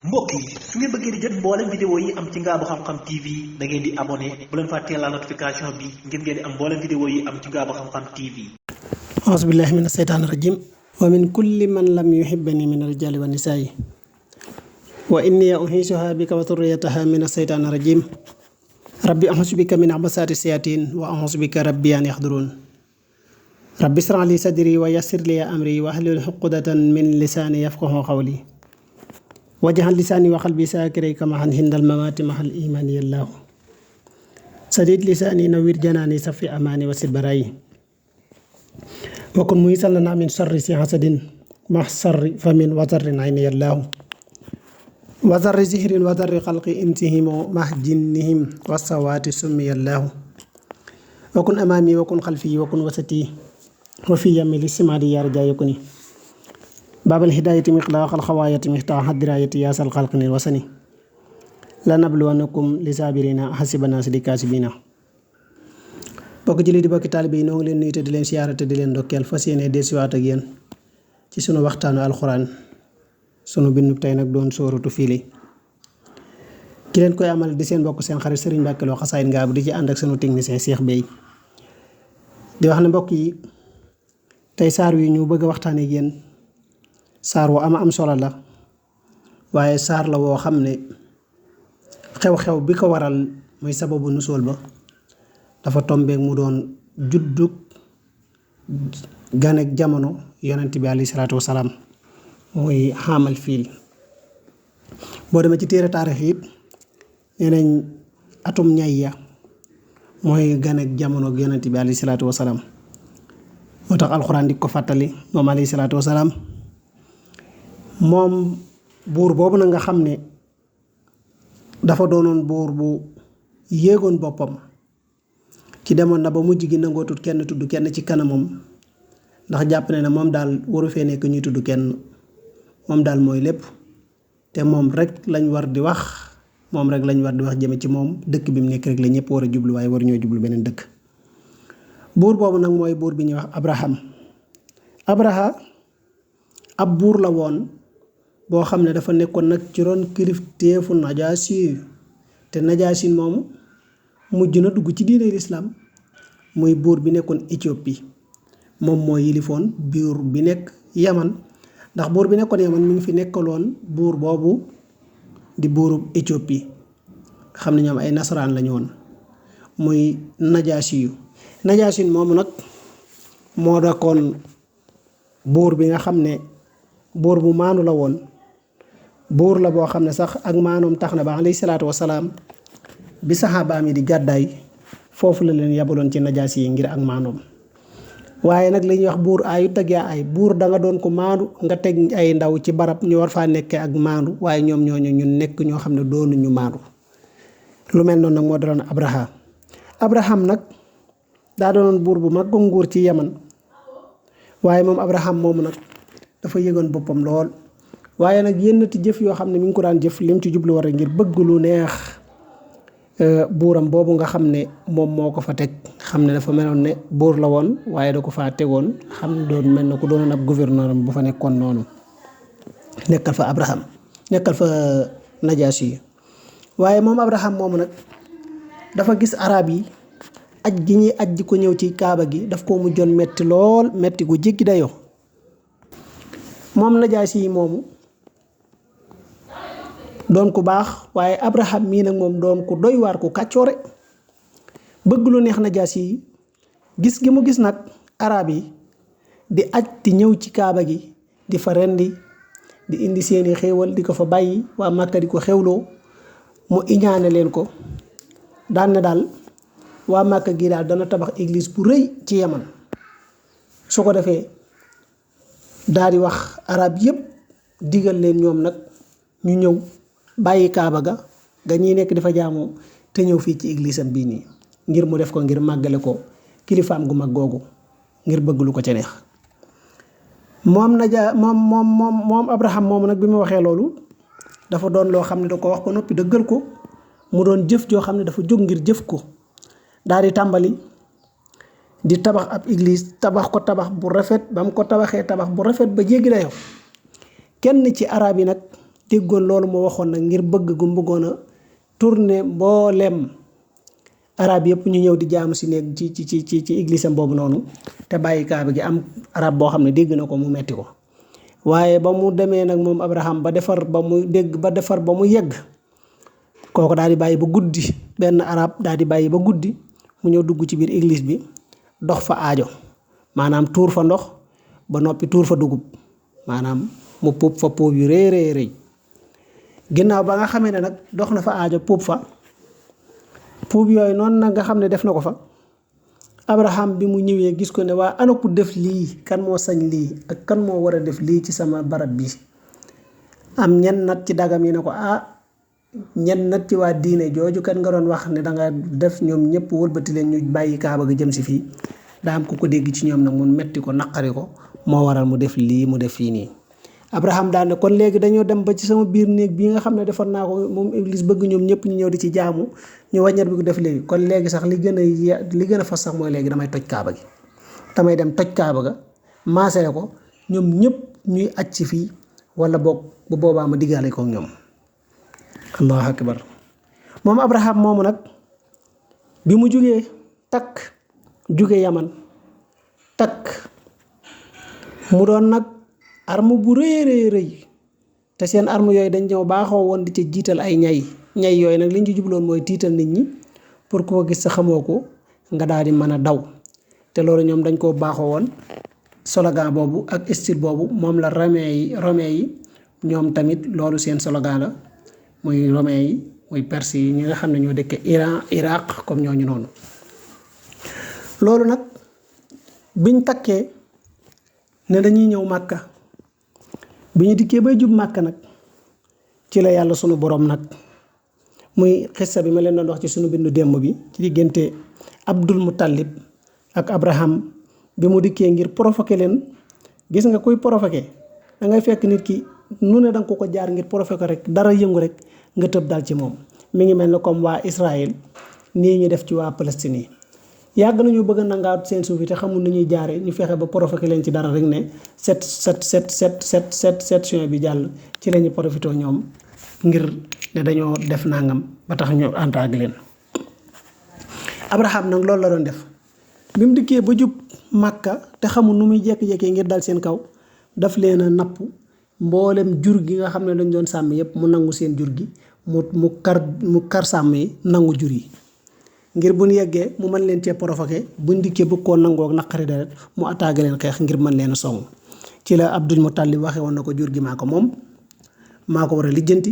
mbokk yi su ngeen bëggee di jot mboolem vidéo yi am ci Ngabou Xam-Xam TV da ngeen di abonné bu leen fàttee la notification bi ngir ngeen di am mboolem vidéo yi am ci Ngabou Xam-Xam TV. auzu billahi mina seytaani rajim wa min kulli man lam yuhibbani min arrijali wa nisaa'i wa inni uhiisuha bika wa dhurriyataha min aseytaani rajim rabbi a'uuzu bika min hamazaati sayaatiin wa a'uuzu bika rabbi an yahdurun rabbi ishrah li sadri wa yassir li amri wahlul uqdatan min lisaani yafqahu qawli waj'al lisaani wa qalbi saakirayka mahan hindal mamaati mahal imaani yallaahu sadid lisaani nawwir janaani safi amaani wasid baraayi wa kun muyisan lana min sharri si hasadin ma sharri famin wa zarrin ayni yallaahu wa zarri zihrin wa zarri xalqi imtihimo mah jinnihim wa sawaati summi yallaahu wa kun amaami wa kun xalfi wa kun wasati wa fi yami li simaadi yaar jaayakuni baabal hidaayati miqlaaqal xawaayati miftaaxa diraayati yaasal xalqinil wasani la nabluwannakum li saabirina xasibana si di kaasibina bokk jullit di bokki taalibe yi noo ngi leen nuyu te di leen siyaara te di leen ndokkeel fas yéene dellusiwaat ak yéen ci sunu waxtaanu alxuraan sunu bindub tey nag doon sóoratu Fiili ki leen koy amal di seen bokk seen xarit Sëriñ Mbàkke Lo Xasaayid Ngabou di ci ànd ak sunu technicien Cheikh Bey di wax ne mbokk yi tey saar wi ñu bëgg a waxtaane ak yéen saar wu am solo la waaye saar la woo xam ne xew-xew bi ko waral muy sababu nusool ba dafa tombeek mu doon juddug ganek jamono yonent bi alayhi salaatu wasalaam muy xaamal fiil boo demee ci téere taarix it nee nañ atum ñay ya mooy ganek jamono yonent bi alayhi salaatu wasalaam moo tax alxuraan di ko fàttali moom alayhi salaatu wasalaam moom buur boobu na nga xam ne dafa doonoon buur bu yéegoon boppam ci demoon na ba mujj gi nangootut kenn tudd kenn ci kanamam ndax jàpp ne moom daal waru fee nekk ñuy tudd kenn moom daal mooy lépp te moom rek lañ war di wax jëme ci moom dëkk bi mu nekk rek la ñëpp war a jublu waaye waru ñoo jublu beneen dëkk. buur boobu nag mooy buur bi ñuy wax Abraha ab buur la woon boo xam ne dafa nekkoon nag ci ron kilifteefu Najaasi te Najaasi moomu mujj na dugg ci diine lislaam muy buur bi nekkoon Éthiopie moom moo yilifoon buur bi nekk Yaman ndax buur bi nekkoon Yaman mi ngi fi nekkaloon buur boobu di buuru Éthiopie xam ne ñoom ay nasaraan lañu woon muy Najaasi moomu nag moo dakkoon buur bi nga xam ne buur bu maanu la woon buur la boo xam ne sax ak maanoom tax na ba alayhi salaatu wasalaam bi saxaabaam yi di gàddaay foofu la leen yabaloon ci Najaasi yi ngir ak maanoom waaye nag li ñuy wax buur aayu teg yaa ay buur danga doon ko maandu nga teg ay ndaw ci barab ñu war faa nekkee ak maandu waaye ñoom ñooñu ñun nekk ñoo xam ne doonuñu maandu lu mel noonu nag moo daloon Abraham nag daa doonoon buur bu mag ko nguur ci Yaman waaye moom Abraham moomu nag dafa yëgoon boppam lool waaye nag yennati jëf yoo xam ne mi ngi ko daan jëf lim ci jublu war ngir bëgg lu neex buuram boobu nga xam ne moom moo ko fa teg xam ne dafa meloon ne buur la woon waaye da ko faa tegoon xam ne doon mel na ku doonoon ab gouverneur am bu fa nekkoon noonu nekkal fa Najaasi waaye moom Abraham moomu nag dafa gis arab yi aj gi ñuy aj di ko ñëw ci kaaba gi daf ko mujjoon metti lool metti gu jéggi dayoo moom Najaasi moomu doon ku baax waaye Abraham mii nag moom doon ku doy waar ku kàccoore bëgg lu neex Najaasi gis gi mu gis nag arab yi di aj di ñëw ci kaaba gi di fa rendi di indi seeni xéewal di ko fa bàyyi waa Màkka di ko xewloo mu iñaane leen ko daan na daal waa Màkka gi daal dana tabax église bu rëy ci Yaman su ko defee daal di wax arab yépp digal leen ñoom nag ñu ñëw bàyyi kaaba ga ñiy nekk di fa jaamoo te ñëw fii ci église am bii nii ngir mu def ko ngir màggale ko kilifaam gu mag googu ngir bëgg lu ko ca neex moom Abraham moomu nag bi mu waxee loolu dafa doon loo xam ne da ko wax ko noppi dëggal ko mu doon jëf joo xam ne dafa jóg ngir jëf ko daal di tàmbali di tabax ab église tabax ko tabax bu rafet ba mu ko tabaxee tabax bu rafet ba jéggi dayoo kenn ci arab yi nag déggoon loolu moo waxoon nag ngir bëgg gu mu bëggoon a tourner mboolem arab yëpp ñu ñëw di jaamu si néeg ci église am boobu noonu te bàyyi kaaba gi am arab boo xam ne dégg na ko mu metti ko waaye ba mu demee nag moom Abraham ba defar ba mu dégg ba defar ba mu yegg kooku daal di bàyyi ba guddi benn arab daal di bàyyi ba guddi mu ñëw dugg ci biir église bi dox fa aajo maanaam tuur fa ndox ba noppi tuur fa dugub maanaam mu puub fa puub yu rëy rëy ginnaaw ba nga xamee ne nag dox na fa aajo puub fa puub yooyu noonu nag nga xam ne def na ko fa Abraham bi mu ñëwee gis ko ne waa ana ku def lii kan moo sañ lii ak kan moo war a def lii ci sama barab bi am ñenn nat ci dagam yi ne ko ñenn nat ci waa diine jooju kan nga doon wax ne danga def ñoom ñëpp wëlbati leen ñu bàyyi kaaba ga jëm si fii daa am ku ko dégg ci ñoom nag mun metti ko naqari ko moo waral mu def lii mu def fii nii Abraham daal ne kon léegi dañoo dem ba ci sama biir néeg bii nga xam ne defar naa ko moom Iblis bëgg ñoom ñëpp ñu ñëw di ci jaamu ñu wàññat bi ko def léegi kon léegi sax li gën a fas sax mooy léegi damay toj kaaba gi damay dem toj kaaba ga maasale ko ñoom ñëpp ñuy aj ci fii wala boog bu boobaa ma diggaale ko ñoom allahu akbar moom Abraham moomu nag bi mu jógee jóge Yaman takk mu doon nag arme bu rëy te seen arme yooyu dañ ñëw baaxoo woon di ca jiital ay ñay yooyu nag li ñu ci jubloon mooy tiital nit ñi pour koo gis sa xamoo ko nga daal di mën a daw te loolu ñoom dañ koo baaxoo woon slogan boobu ak style boobu moom la romain yi ñoom tamit loolu seen slogan la muy romain yi muy perse yi ñi nga xam ne ñoo dëkk Iran Irak comme ñooñu noonu loolu nag biñ takkee ne dañuy ñëw Màkka bi ñu dikkee bay jub Màkka nag ci la yàlla sunu borom nag muy xissa bi ma leen doon wax ci sunu bindu démb bi ci diggante Abdul Muttalib ak Abraham bi mu dikkee ngir provoquer leen gis nga kuy provoquer da ngay fekk nit ki nu ne danga ko jaar ngir provoquer rek dara yëngu rek nga tëb dal ci moom mi ngi mel ne comme waa Israël nii ñu def ci waa Palestine yi yàgg nañu bëgg a nangaat seen suuf yi te xamul ni ñuy jaare ñu fexe ba provoquer leen ci dara rek ne section bi jàll ci la ñu profité ñoom ngir ne dañoo def nangam ba tax ñu àntaag leen Abraham nag loolu la doon def bi mu dikkee ba jub Màkka te xamul nu muy jekki-jekkee ngir dal seen kaw daf leen a napp mboolem jur gi nga xam ne dañ doon sàmm yépp mu nangu seen jur gi mu kar sàmm yi nangu jur yi ngir bu ñu yeggee mu mën leen cee provoqué buñ dikkee bëgg koo nangoo ak naqari deret mu attaqué leen xeex ngir mën leen a song ci la Abdul Muttalib waxee woon na ko jur gi maa ko moom maa ko war a lijjanti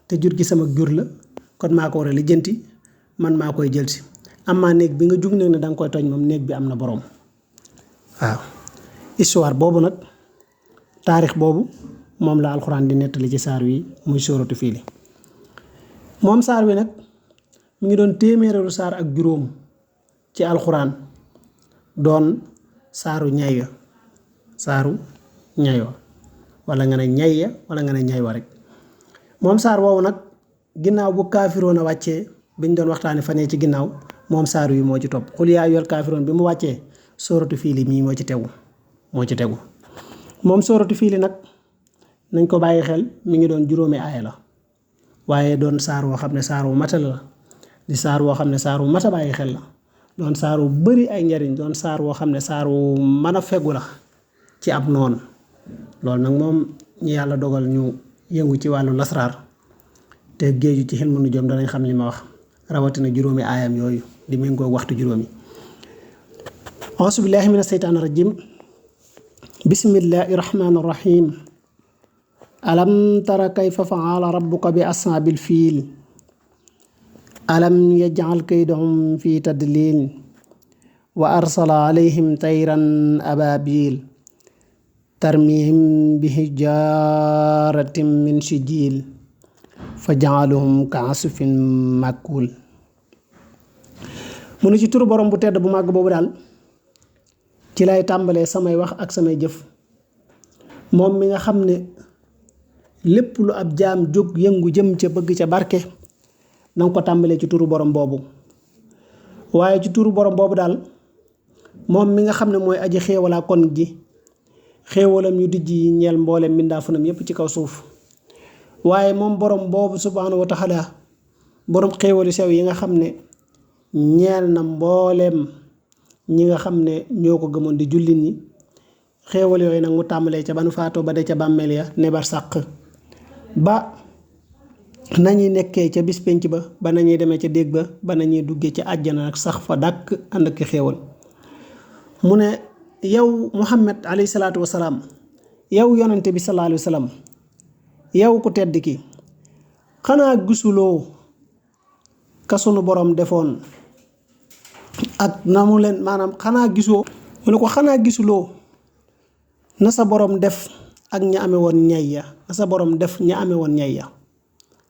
te jur gi sama jur la kon maa ko war a lijjanti man maa koy jël si amaa néeg bi nga jug nag ne da nga koy toj moom néeg bi am na boroom waaw histoire boobu nag taarix boobu moom la alxuraan di nettali ci saar wi muy sóoratu Fiil moom saar wi nag mi ngi doon téeméereelu saar ak juróom ci alxuraan doon saaru ñaywa wala nga ne ñayya wala nga ne ñaywa rek moom saar woowu nag ginnaaw bu kaafiroon a wàccee biñ doon waxtaane fanee ci ginnaaw moom saar wi moo ci topp xul yaa ayyuhal kaafiroon bi mu wàccee sóoratu Fiil mii moo ci tegu moom sóoratu Fiil nag nañ ko bàyyi xel mi ngi doon juróomi aaya la waaye doon saar woo xam ne saar wu matal la di saar woo xam ne saar wu mat a bàyyi xel la doon saar wu bari ay njariñ doon saar woo xam ne saar wu mën a fegu la ci ab noonu loolu nag moom ñu yàlla dogal ñu yëngu ci wàllu lasraar te géeju ci xel mënu jom danañ xam li ma wax rawatina juróomi aayam yooyu di méngoo waxtu juróomi auzu billaahi mina seytaani rajim bismillaahi rahmaani rahim alam tara kayfa fa'ala rabbuka bi ashaabil fiil alam yaj'al kaydahum fi tadlil wa arsala alayhim tayran ababil tarmihim bi hijaratin min sijil fa ja'aluhum ka'asfin makul mu ne ci turu borom bu tedd bu màgg boobu daal ci lay tàmbalee samay wax ak samay jëf moom mi nga xam ne lépp lu ab jaam jóg yëngu jëm ca bëgg ca barke nanga ko tàmbalee ci turu borom boobu waaye ci turu borom boobu daal moom mi nga xam ne mooy aji xéewalaa kon ji xéewalam yu dijj yi ñeel mboolem mbindaafunam yépp ci kaw suuf waaye moom borom boobu subhanahu wa taala borom xéewalu sew yi nga xam ne ñeel na mbooleem ñi nga xam ne ñoo ko gëmoon di jullit ñi xéewal yooyu nag mu tàmbalee ca ba nu faatoo ba de ca bàmmeel ya ne bar sàq ba nañuy nekkee ca bis penc ba nañuy demee ca dégg ba nañuy duggee ca àjjana nag sax fa dàkk ànd ak xéewal mu ne yow Muhammad alayhi salaatu wasalaam yow yonante bi sallallahu alayhi wa sallam yow ku tedd ki xanaa gisuloo ka sunu borom defoon ak na mu leen maanaam xanaa gisoo mu ne ko xanaa gisuloo na sa borom def ak ña amee woon ñay ya na sa borom def ña amee woon ñay ya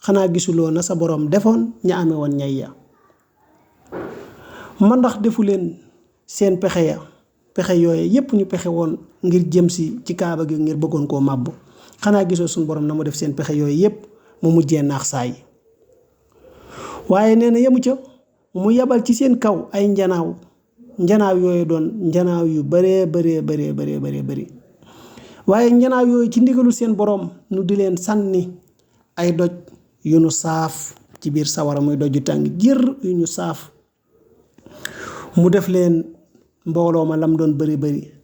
xanaa gisuloo na sa borom defoon ña amee woon ñay ya man ndax defu leen seen pexe ya pexe yooyu yépp ñu pexe woon ngir jëm si ci kaaba gi ngir bëggoon koo màbb xanaa gisoo suñu borom na mu def seen pexe yooyu yépp mu mujjee naax saay waaye nee na yemu ca mu yabal ci seen kaw ay njanaaw yooyu doon njanaaw yu bëree bëri waaye njanaaw yooyu ci ndigalul seen borom nu di leen sànni ay doj yu nu saaf ci biir sawara muy doj yu tàng jër yu ñu saaf mu def leen mbooloo ma lam doon bëri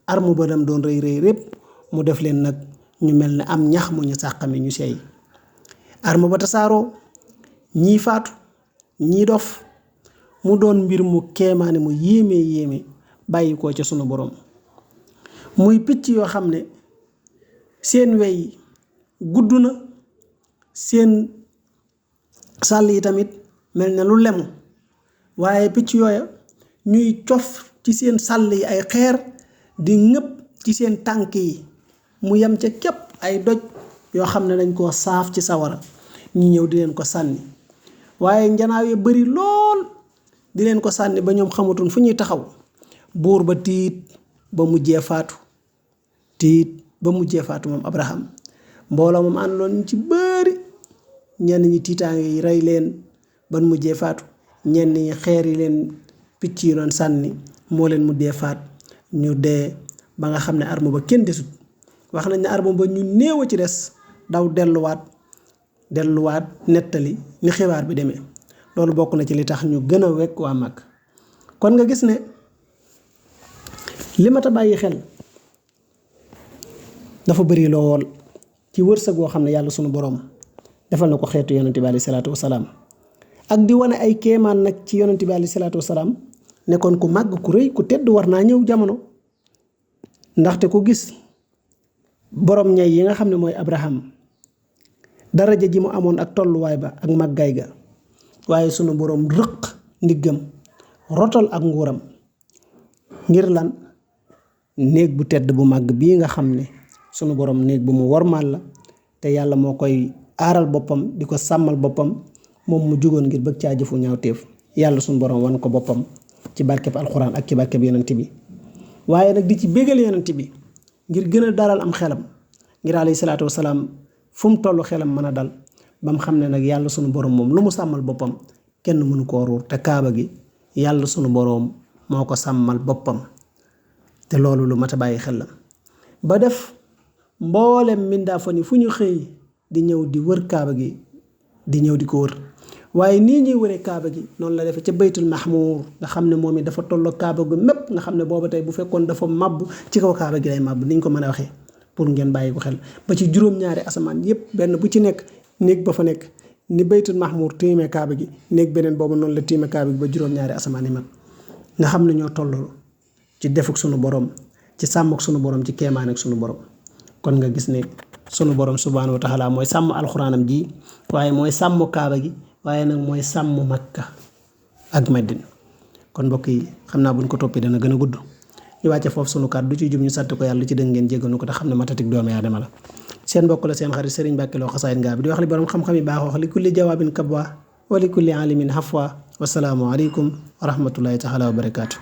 armu ba lam doon rëy répp mu def leen nag ñu mel ne am ñax mu ñu sàqami ñu seey armu ba tasaaroo ñii faatu ñii dof mu doon mbir mu kéemaane mu yéeme bàyyi ko ca sunu borom muy picc yoo xam ne seen wey gudd na seen sàll yi tamit mel ne lu lemu waaye picc yooya ñuy cof ci seen sàll yi ay xeer di ngëpp ci seen tànk yi mu yem ca képp ay doj yoo xam ne dañ koo saaf ci sawara ñu ñëw di leen ko sànni waaye njanaaw yi bari lool di leen ko sànni ba ñoom xamatuñ fu ñuy taxaw buur ba tiit ba mujjee faatu moom Abraham mbooloo moom àndoon ñu ci bari ñenn ñi tiitaange yi rey leen ban mujjee faatu ñenn ñi xeer yi leen picc yi doon sànni moo leen mujjee faat ñu dee ba nga xam ne arme ba kenn desut wax nañ ne arme ba ñu néew a ci des daw delluwaat nettali ni xibaar bi demee loolu bokk na ci li tax ñu gën a wekk waa mag kon nga gis ne li mat a bàyyi xel dafa bëri lool ci wërsëg woo xam ne yàlla sunu borom defal na ko xeetu yonente bi alayhi salaatu wasalaam ak di wane ay kéemaan nag ci yonente bi alayhi salaatu wasalaam nekkoon ku màgg ku rëy ku tedd war naa ñëw jamono ndaxte ku gis borom ñay yi nga xam ne mooy Abraham daraja ji mu amoon ak tolluwaay ba ak màggaay ga waaye sunu borom rëq ndiggam rotal ak nguuram ngir lan néeg bu tedd bu màgg bii nga xam ne sunu borom néeg bu mu wormaal la te yàlla moo koy aaral boppam di ko sàmmal boppam moom mu jugoon ngir bëgg caa jëfu ñaawteef yàlla sunu borom wan ko boppam ci barkeb alxuraan ak ci barkeb yonent bi waaye nag di ci bégal yonent bi ngir gën a dalal am xelam ngir alayhi salaatu wasalaam fu mu toll xelam mën a dal ba mu xam ne nag yàlla sunu borom moom lu mu sàmmal boppam kenn mënu koo ruur te kaaba gi yàlla sunu borom moo ko sàmmal boppam te loolu lu mat a bàyyi xel la ba def mboolem mbindaafon yi fu ñu xëy di ñëw di wër kaaba gi di ñëw di ko wër waaye nii ñuy wëree kaaba gi noonu la defee ca baytul mahmuur nga xam ne moom it dafa tolloo kaaba gu mépp nga xam ne booba tey bu fekkoon dafa màbb ci kaw kaaba gi lay màbb niñ ko mën a waxee pour ngeen bàyyi ko xel ba ci juróom-ñaari asamaan yépp benn bu ci nekk néeg ba fa nekk ni baytul mahmuur tiimee kaaba gi néeg beneen boobu noonu la tiimee kaaba gi ba juróom-ñaari asamaan yi mag nga xam ne ñoo tolloo ci defuk sunu borom ci sàmm ak sunu borom ci kéemaan ak sunu borom kon nga gis ne sunu borom subhaanahu wa taala mooy sàmm alxuraanam ji waaye mooy sàmm kaaba gi waaye nag mooy sàmm makka ak Madina kon mbokk yi xam naa buñ ko toppee dana gën a gudd ñu wàcce foofu sunu kàddu ci jub ñu sant ko yàlla ci dëng ngeen jéggal nu ko te xam ne matatik doomi aadama la seen mbokk la seen xarit Serigne Mbacke Lo Xasaayid Ngaa bi di wax li borom xam-xam yi baax wax li kulli jawaabin kabwa wa li kulli alimin hafwa wasalaamu aleykum wa rahmatullahi taala wa barakaatu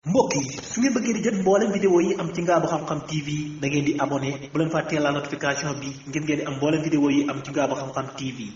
mbokk yi su ngeen bëggee di jot mboolem vidéo yi am ci Ngaabu Xam-Xam TV da ngeen di abonné bu leen fàttee la notification bi ngir ngeen di am mboolem vidéo yi am ci Ngaabu Xam-Xam TV